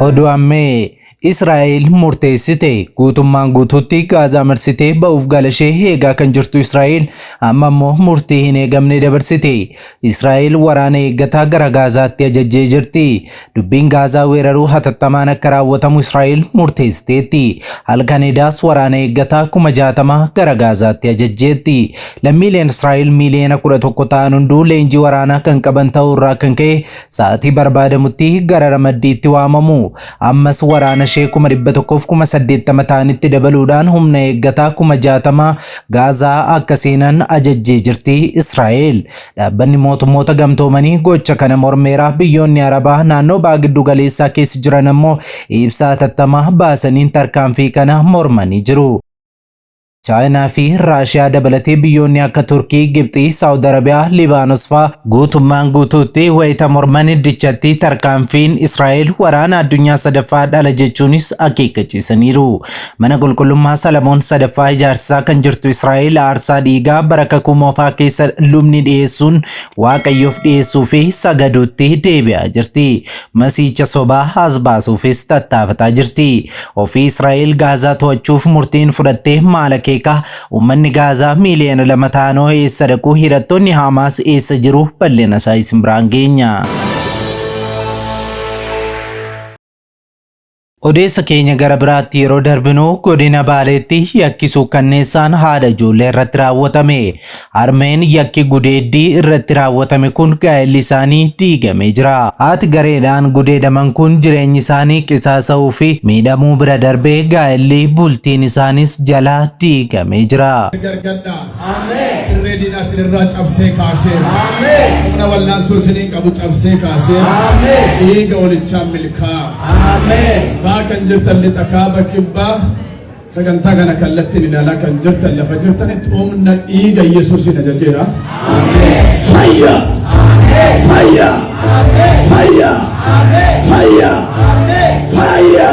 Oduu ammee Israa'el murteessite. Guutummaan guutuutti Gaazaa marsitee ba'uuf galashee eegaa kan jirtu Israa'el amma immoo murtii hin eegamne dabarsite. Israa'el waraana eeggataa gara Gaazaatti ajajjee jirti. Dubbiin Gaazaa weeraruu hatattamaan akka raawwatamu Israa'el murteessiteetti. Halkan edaas waraana eeggataa 60,000 gara Gaazaatti ajajjeetti. Lammiileen Israa'el miiliyoona 11 ta'an hunduu leenjii waraanaa kan qaban ta'uu irraa kan ka'e sa'aatii barbaadamutti gara ramaddiitti waamamu. Ammas waraana ishee 180,000 ta'anitti dabaluudhaan humna eeggataa 60,000 Gaazaa akka seenan ajajjee jirti Israa'el. Dhaabbanni mootummoota gamtoomanii gocha kana mormeera. Biyyoonni Arabaa naannoo baha giddu galeessaa keessa jiran ammoo ibsa hatattamaa baasaniin tarkaanfii kana mormanii jiru. Chaayinaa fi Raashiyaa dabalatee biyyoonni akka Turkii, Gibxii, Saawud Arabiyaa, Libaanos fa'aa guutummaan guutuutti wayita morman iddichatti tarkaanfiin Israa'el waraana addunyaa sadaffaa dhala jechuunis akeekkachiisaniiru. Mana qulqullummaa Salamoon sadaffaa ijaarsisaa kan jirtu Israa'el aarsaa dhiigaa bara kakuu moofaa keessa lubni dhiyeessuun Waaqayyoof dhiyeessuu fi sagaduutti deebi'aa jirti. Masiicha sobaa as baasuufis tattaafataa jirti. Ofii Israa'el Gaazaa to'achuuf murtiin fudhatte maal akeeka? Uummanni Gaazaa miiliyoona 2 ta'anoo eessa dhaqu? Hidhattoonni Haamaas eessa jiru? Bal'ina isaa isin biraan geenya. Odeessa keenya gara biraatti yeroo darbinu godina Baaleetti yakki suukkanneessaan haadha ijoollee irratti raawwatame. Harmeen yakki gudeeddii irratti raawwatame kun gaa'elli isaanii diigamee jira. Haati gareedhaan gudeedaman kun jireenyi isaanii qisaasa'uu fi miidhamuu bira darbee gaa'elli bultiin isaanis jalaa diigamee jira. Gargadhaa. Irree diinaa isinirraa cabsee kaaseera. Humna wallaansoo isiniin qabu cabsee kaaseera. Dhiiga olichaan milkaa'a. Baa kan jirtan lixa kaaba kibbaa sagantaa kana kallattiin ilaalaa kan jirtan lafa jirtanitti humna dhiiga Yesuusiin ajajeera. Fayya! Fayya! Fayya! Fayya! Fayya!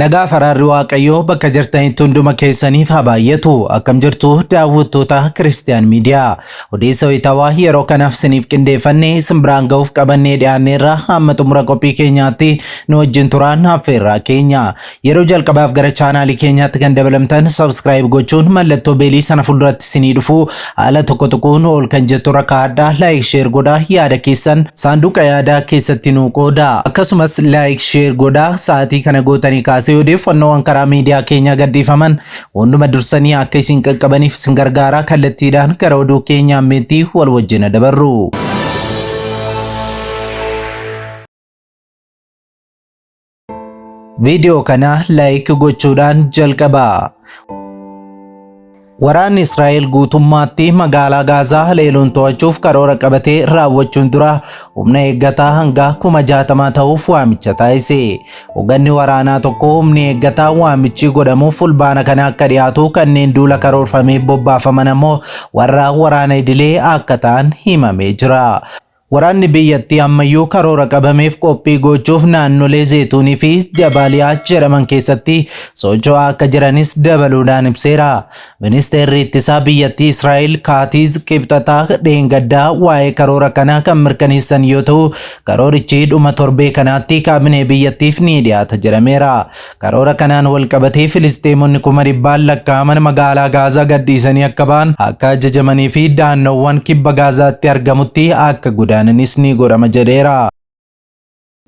Nagaa faraarri Waaqayyoo bakka jirtanitti hunduma keessaniif haa baay'atu. Akkam jirtu daawwattoota Kiristiyaan Miidiyaa. Odeessa wayitaawaa yeroo kanaaf isiniif qindeeffanne isin biraan ga'uuf qabannee dhiyaanneerra hamma xumura qophii keenyaatti nu wajjin turaan affeerraa keenya. Yeroo jalqabaaf gara chaanaalii keenyaatti kan dabalamtan subscribe gochuun mallattoo beelii sana fuulduratti isinii dhufu haala tokko tuquun ol kan jettu irra kaa'adhaa like share godhaa yaada keessan saanduqa yaadaa keessatti nuu qooda. Akkasumas like share godhaa sa'aatii kana gootanii kaasee odeeffannoowwan karaa miidiyaa keenyaa gadhiifaman hunduma dursanii akka isin qaqqabaniif isin gargaara kallattiidhaan gara oduu keenya ammeetti wal wajjina dabarru. Viidiyoo kana like gochuudhaan jalqabaa. Waraanni Israa'el guutummaatti magaalaa Gaazaa haleeluun to'achuuf karoora qabatee raawwachuun dura humna eeggataa hanga 60,000 ta'uuf waamicha taasise. Hoogganni waraanaa tokko humni eeggataa waamichi godhamuuf fulbaana kana akka dhiyaatu kanneen duula karoorfamee bobbaafaman ammoo warra waraana idilee akka ta'an himamee jira. Waraanni biyyattii ammayyuu karoora qabameef qophii gochuuf naannolee Zeetuunii fi Jabaaliyaa jedhaman keessatti socho'aa akka jiranis dabaluudhaan ibseera. Ministeerri Ittisaa biyyattii Israa'el Kaatiz Qibxataa dheengaddaa waa'ee karoora kanaa kan mirkaneessan yoo ta'u, karoorichi dhuma torbee kanaatti kaabinee biyyattiif ni dhiyaata jedhameera. Karoora kanaan walqabatee Filisxeemonni dhibbaan lakkaa'aman magaalaa Gaazaa gadhiisanii akka ba'an akka ajajamanii fi daannoowwan kibba Gaazaatti argamutti akka godaananis ni godhama jedheera.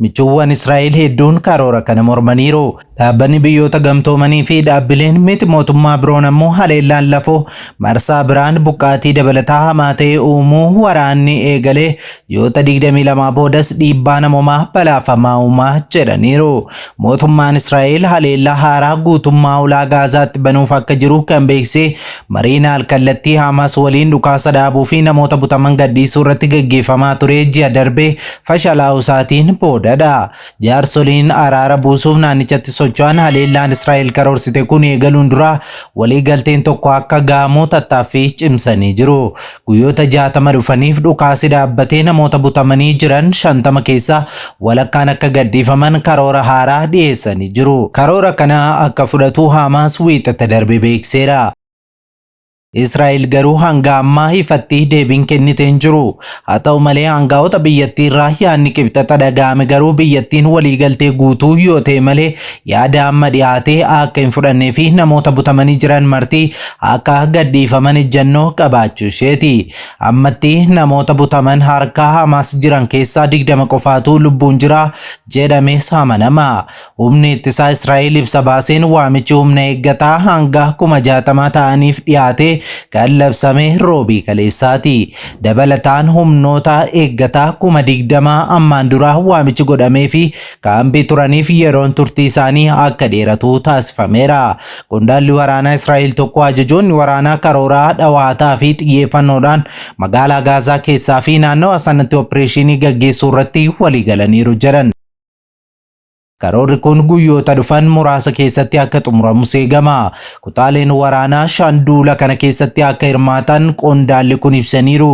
Michuuwwan Israa'el hedduun karoora kana mormaniiru. Dhaabbanni biyyoota gamtoomanii fi dhaabbileen miti mootummaa biroon ammoo haleellaan lafoo marsaa biraan buqqaatii dabalataa hamaa ta'e uumuu waraanni eegalee ji'oota 22 boodas dhiibbaa namoomaa balaafamaa uumaa jedhaniiru. Mootummaan Israa'el haleellaa haaraa guutummaa ulaa Gaazaatti banuuf akka jiru kan beeksise mariin al-kallattii Haamaas waliin dhukaasa dhaabuu fi namoota butaman gadhiisuu irratti gaggeeffamaa ture ji'a darbe fashalaa'uu isaatiin boodadha. Jaarsoliin araara buusuuf naannichatti socho'an haleellaan Israa'el karoorsite kun eegaluun dura waliigalteen tokko akka ga'amu tattaaffii cimsanii jiru. Guyyoota 60 dhufaniif dhukaasi dhaabbatee namoota butamanii jiran 50 keessaa walakkaan akka gadhiifaman karoora haaraa dhiyeessanii jiru. Karoora kana akka fudhatu Haamaas Wiixata darbe beeksiseera. Israa'el garuu hanga ammaa ifatti deebiin kennite hin jiru. Haa ta'u malee, aangaa'ota biyyattii irraa yaadni qibxaxa dhaga'ame garuu biyyattiin waliigaltee guutuu yoo ta'e malee yaada amma dhiyaate akka hin fudhannee fi namoota butamanii jiran marti akka gadhiifaman ejjennoo qabaachuu isheeti. Ammatti namoota butaman harka Hamaas jiran keessaa 20 qofaatu lubbuun jira jedhamees amanama. Humni ittisaa Israa'el ibsa baaseen waamichi humna eeggataa hanga 60,000 ta'aniif dhiyaate kan labsame Roobii kaleessaati. Dabalataan humnoota eeggataa 20,000 ammaan dura waamichi godhamee fi kaampii turaniif yeroon turtii isaanii akka dheeratu taasifameera. Qondaalli waraanaa Israa'el tokko ajajoonni waraanaa karooraa dhawaataa fi xiyyeeffannoodhaan magaalaa Gaazaa keessaa fi naannawa sanatti opereeshinii gaggeessuu irratti waliigalaniiru jedhan. Karoorri kun guyyoota dhufan muraasa keessatti akka xumuramus eegama. Kutaaleen waraanaa shan duula kana keessatti akka hirmaatan qondaalli kun ibsaniiru.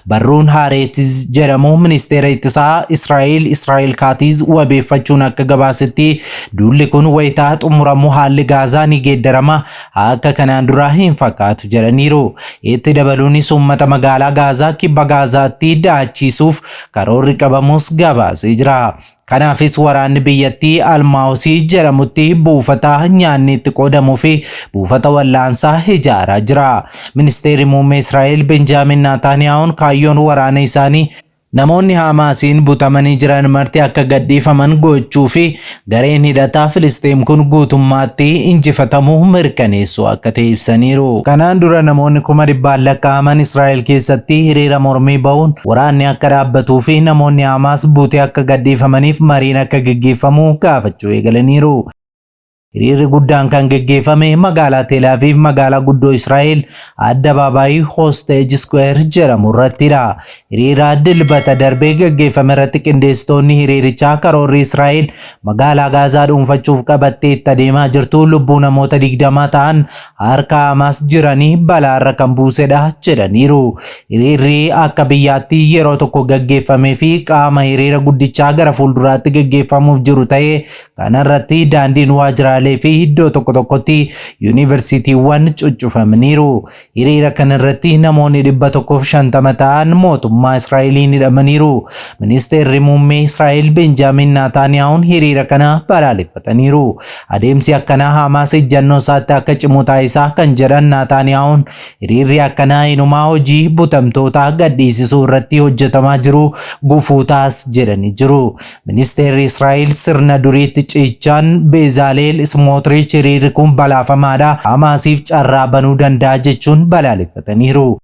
Barruun Haareetiz jedhamu ministeera ittisaa Israa'el Israa'el Kaatiz wabeeffachuun akka gabaasetti, duulli kun wayitaa xumuramu haalli Gaazaa ni geeddarama, akka kanaan dura hin fakkaatu jedhaniiru. Itti dabaluunis uummata magaalaa Gaazaa kibba Gaazaatti daachiisuuf karoorri qabamus gabaasee jira. Kanaafis waraanni biyyattii Almaawusii jedhamutti buufata nyaanni itti qoodamuu fi buufata wallaansaa ijaaraa jira. Ministeerri muummee Israa'el Benjaamin Naataaniyaa'uun kaayyoon waraana isaanii namoonni Hamaasiin butamanii jiran marti akka gadhiifaman gochuu fi gareen hidhataa Filisxeem kun guutummaatti injifatamuu mirkaneessuu akka ta'e ibsaniiru. Kanaan dura namoonni 100,000 lakkaa'aman Israa'el keessatti hiriira mormii ba'uun waraanni akka dhaabbatuu fi namoonni Hamaas buutee akka gadhiifamaniif mariin akka gaggeeffamu gaafachuu eegalaniiru. Hiriirri guddaan kan gaggeeffame magaalaa Tel Aviv, magaalaa guddoo Israa'el, addabaabaayii Hostage Square jedhamu irrattidha. Hiriira Dilbata darbee gaggeeffame irratti qindeessitoonni hiriirichaa karoorri Israa'el magaalaa Gaazaa dhuunfachuuf qabattee itti adeemaa jirtu lubbuu namoota 20 ta'an harka Hamaas jiranii balaarra kan buusedha jedhaniiru. Hiriirri akka biyyaatti yeroo tokko gaggeeffamee fi qaama hiriira guddichaa gara fuulduraatti gaggeeffamuuf jiru ta'ee kanarratti daandiin waajjiraalee fi iddoo tokko tokkotti yuunivarsiitiiwwan cuccufamaniiru. Hiriira kanarratti namoonni 150 ta'an mootummaa Israa'eliin hidhamaniiru. Ministeerri muummee Israa'el Benjaamin Naataaniyaa'uun hiriira kana balaaleffataniiru. Adeemsi akkanaa Hamaas ejjannoo isaatti akka cimu taasisaa kan jedhan Naataaniyaa'uun, hiriirri akkanaa inumaa hojii butamtoota gadhiisisuu irratti hojjetamaa jiru gufuu taas jedhanii jiru. Ministeerri Israa'el sirna duriitti ciichaan Beezaaleel Smootrich hiriirri kun balaafamaadha, Hamaasiif carraa banuu danda'a jechuun balaaleffataniiru.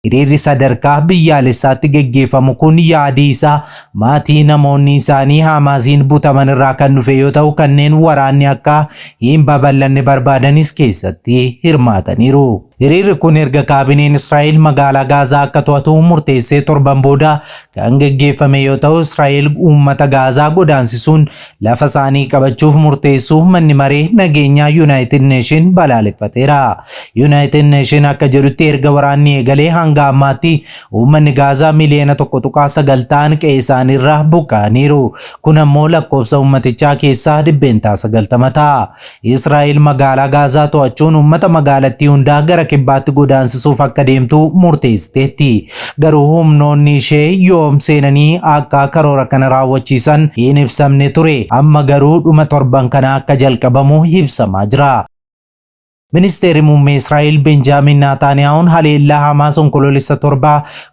Hiriirri sadarkaa biyyaalessaatti geggeeffamu kun yaadii isaa maatii namoonni isaanii Hamaasiin butaman irraa kan dhufe yoo ta'u, kanneen waraanni akka hin babal'anne barbaadanis keessatti hirmaataniiru. Hiriirri kun erga kaabineen Israa'el magaalaa Gaazaa akka to'atu murteessee torban booda kan geggeeffame yoo ta'u, Israa'el uummata Gaazaa godaansisuun lafa isaanii qabachuuf murteessuu manni maree nageenyaa United Nation balaaleffateera. United Nation akka jedhutti, erga waraanni eegalee hanga ammaatti uummanni Gaazaa miliyoona 1.9 ta'an qe'ee isaaniirraa buqqa'aniiru. Kun ammoo lakkoofsa uummatichaa keessaa 90% ta'a. Israa'el magaalaa Gaazaa to'achuun uummata magaalattii hundaa gara kibbaatti godaansisuuf akka deemtu murteessiteetti. Garuu humnoonni ishee yoom seenanii akka karoora kana raawwachiisan hin ibsamne ture. Amma garuu dhuma torban kana akka jalqabamu ibsamaa jira. Ministeerri muummee Israa'el Benjaamin Naataaniyaa'uun haleellaa Hamaas Onkoloolessa 7,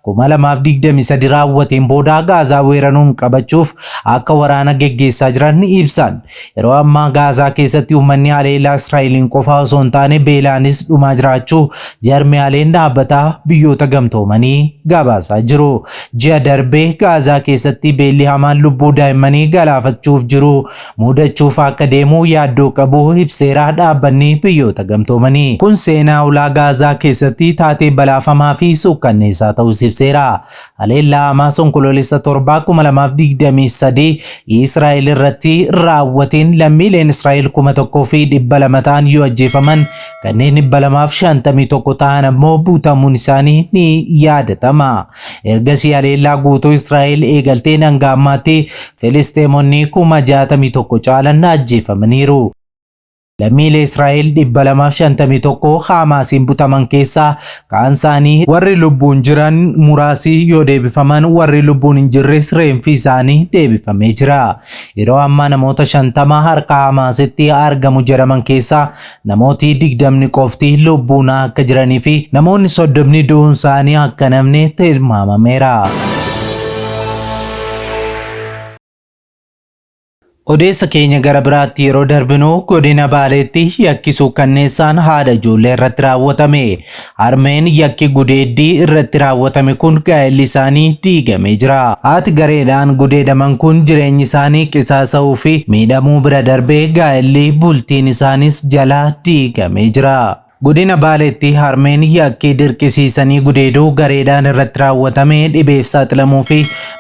2023 raawwateen booda Gaazaa weeranuun qabachuuf akka waraana geggeessaa jiran ibsan. Yeroo ammaa Gaazaa keessatti uummanni haleellaa Israa'eliin qofa osoo hin taane beelaanis dhumaa jiraachuu jarmiyaaleen dhaabbataa biyyoota gamtoomanii gabaasaa jiru. Ji'a darbee Gaazaa keessatti beelli hamaan lubbuu daa'immanii galaafachuuf jiru mudachuuf akka deemu yaaddoo qabu ibseera dhaabbanni biyyoota gamtoomanii. Kun seenaa ulaa Gaazaa keessatti taatee balaafamaa fi suukkanneessaa ta'us ibseera. Haleellaa Hamaas Onkoloolessa 7, 2023 Israa'el irratti raawwateen lammiileen Israa'el 1,200 ta'an yoo ajjeefaman, kanneen 251 ta'an ammoo butamuun isaanii ni yaadatama. Ergasii haleellaa guutuu Israa'el eegalteen hanga ammaatti Filisxeemonni 61,000 caalan ajjeefamaniiru. Lammiilee Israa'el 251 Haamaasiin butaman keessaa kaan isaanii warri lubbuun jiran muraasi yoo deebifaman, warri lubbuun hin jirres reenfi isaanii deebifamee jira. Yeroo ammaa namoota 50 harka Haamaasitti argamu jedhaman keessaa namooti 20 qofti lubbuun akka jiranii fi namoonni 30 du'uun isaanii akka namni tilmaamameera. Odeessa keenya gara biraatti yeroo darbinu, godina Baaleetti yakki suukkanneessaan haadha ijoollee irratti raawwatame. Harmeen yakki gudeeddii irratti raawwatame kun gaa'elli isaanii diigamee jira. Haati gareedhaan gudeedaman kun jireenyi isaanii qisaasa'uu fi miidhamuu bira darbee gaa'elli bultiin isaanis jalaa diigamee jira. Godina Baaleetti harmeen yakki dirqisiisanii gudeeduu gareedhaan irratti raawwatame dhibeef saaxilamuu fi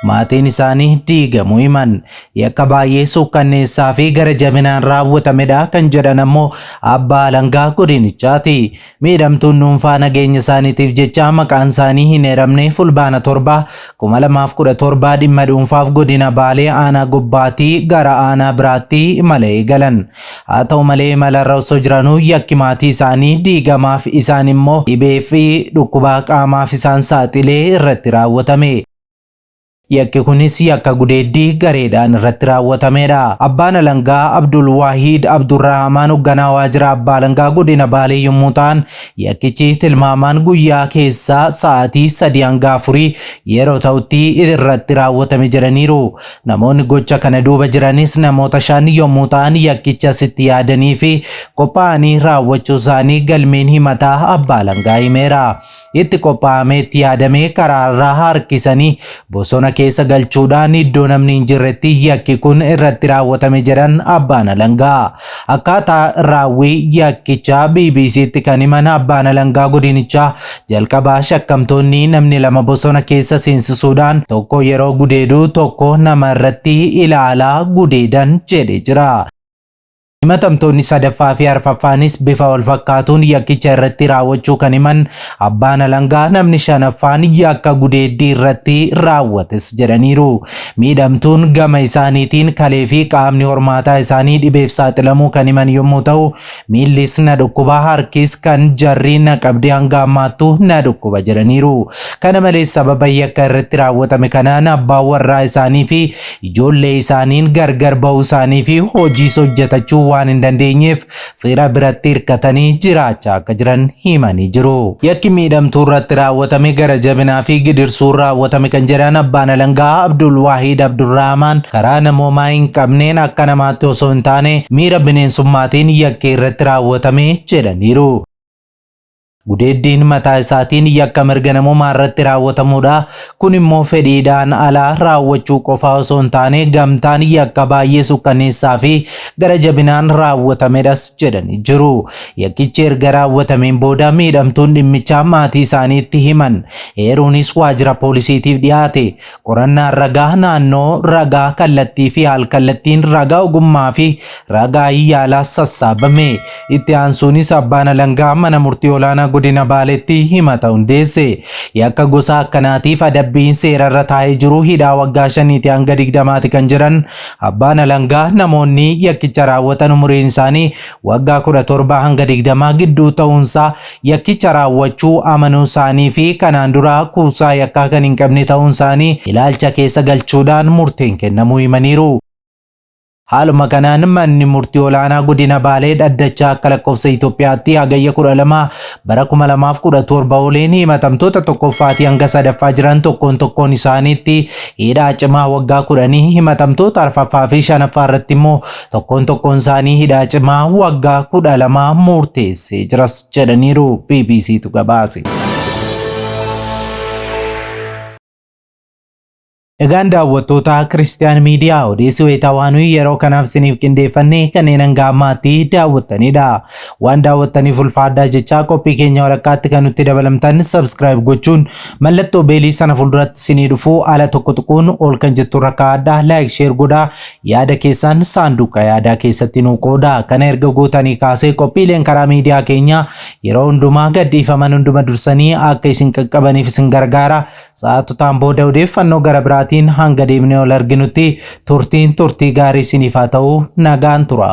maatiin isaanii diigamuu himan. Yakka baay'ee suukkanneessaa fi gara jabinaan raawwatamedha kan jedhan ammoo abbaa alangaa godinichaati. Miidhamtuun dhuunfaa nageenya isaaniitiif jecha maqaan isaanii hin eeramne Fulbaana 7, 2017 dhimma dhuunfaaf godina Baalee aanaa Gobbaatii gara aanaa biraatti imala eegalan. Haa ta'u malee, imalarra osoo jiranuu yakki maatii isaanii diigamaaf isaan immoo dhibee fi dhukkubaa qaamaaf isaan saaxilee irratti raawwatame. Yakki kunis yakka gudeeddii gareedhaan irratti raawwatamedha. Abbaan alangaa Abdul Waahid Abdurrahmaan hoogganaa waajjira abbaa alangaa godina Baalee yommuu ta'an, yakkichi tilmaamaan guyyaa keessaa sa'aatii 3 hanga 4 yeroo ta'utti irratti raawwatame jedhaniiru. Namoonni gocha kana duuba jiranis namoota 5 yommuu ta'an, yakkicha sitti yaadanii fi qophaa'anii raawwachuu isaanii galmeen himataa abbaa alangaa himeera. Itti qophaa'amee itti yaadamee karaarraa harkisanii bosona keessa galchuudhaan iddoo namni hin jirretti yakki kun irratti raawwatame jedhan abbaan alangaa. Akkaataa raawwii yakkichaa BBCtti kan himan abbaan alangaa godinichaa, jalqabaa shakkamtoonni namni 2 bosona keessa seensisuudhaan tokko yeroo gudeedu tokko nama irratti ilaalaa gudeedan jedhe jira. Himatamtoonni sadaffaa fi arfaffaanis bifa wal fakkaatuun yakkicha irratti raawwachuu kan himan abbaan alangaa, namni shanaffaan yakka gudeeddii irratti raawwates jedhaniiru. Miidhamtuun gama isaaniitiin kalee fi qaamni hormaataa isaanii dhibeef saaxilamuu kan himan yommuu ta'u, miillis na dhukkuba, harkis kan jarri na qabdee hanga ammaattuu na dhukkuba jedhaniiru. Kana malees, sababa yakka irratti raawwatame kanaan abbaan warraa isaanii fi ijoollee isaaniin gargar ba'uu isaanii fi hojiis hojjetachuu waan hin dandeenyeef fira biratti hirkatanii jiraachaa akka jiran himanii jiru. Yakki miidhamtuu irratti raawwatame gara jabinaa fi gidirsuun raawwatame kan jedhan abbaan alangaa Abdul Waahid Abdurrahmaan, karaa namoomaa hin qabneen akka namaatti osoo hin taane miira bineensummaatiin yakki irratti raawwatame jedhaniiru. Gudeeddiin mataa isaatiin yakka mirga namoomaa irratti raawwatamudha. Kun immoo fedhiidhaan alaa raawwachuu qofaa osoo hin taane gamtaan yakka baay'ee sukkanneessaa fi gara jabinaan raawwatamedhas jedhanii jiru. Yakkichi erga raawwatameen booda miidhamtuun dhimmichaa maatii isaaniitti himan. Eeruunis waajjira poolisiitiif dhiyaate. Qorannaan ragaa naannoo, ragaa kallattii fi al-kallattiin, ragaa ogummaa fi ragaa yaalaas sassaabame. Itti aansuunis abbaan alangaa mana murtii olaanaa godina Baaleetti himata hundeesse. Yakka gosa akkanaatiif adabbiin seerarra taa'ee jiru hidhaa waggaa 5 hanga 20ti kan jedhan abbaan alangaa, namoonni yakkicha raawwatan umuriin isaanii waggaa 17 hanga 20 gidduu ta'uunsaa, yakkicha raawwachuu amanuu isaanii fi kanaan dura kuusaa yakkaa kan hin qabne ta'uun isaanii ilaalcha keessa galchuudhaan murteen kennamuu himaniiru. Haaluma kanaan manni murtii olaanaa godina Baalee dhaddachaa akka lakkoofsa Itoophiyaatti hagayya 12 bara 2017 oliin himatamtoota tokkoffaatii hanga sadaffaa jiran tokkoon tokkoon isaaniitti hidhaa cimaa waggaa 10, himatamtoota arfaffaa fi shanaffaa irratti immoo tokkoon tokkoon isaanii hidhaa cimaa waggaa 12 murteessee jiras jedhaniiru, BBCtu gabaase. Egaan daawwattoota Kiristiyaan Miidiyaa, odeessi wayitaawaa nuyi yeroo kanaaf isiniif qindeeffanne kanneen hanga ammaatti daawwattanidha. Waan daawwattaniif ulfaadhaa jechaa, qophii keenya walakkaatti kan nutti dabalamtan subscribe gochuun mallattoo beelii sana fuulduratti isinii dhufu ala tokko tuquun ol kan jettu irra kaa'adhaa, like, share godhaa, yaada keessan saanduqa yaadaa keessatti nuu qooda. Kana erga gootanii kaasee qophiileen karaa miidiyaa keenyaa yeroo hundumaa gadhiifaman hunduma dursanii akka isin qaqqabaniif isin gargaara. Sa'aatotaan booda odeeffannoo gara biraatiin hanga deemnee ol arginutti turtiin turtii gaarii isiniif haa ta'u, nagaan tura.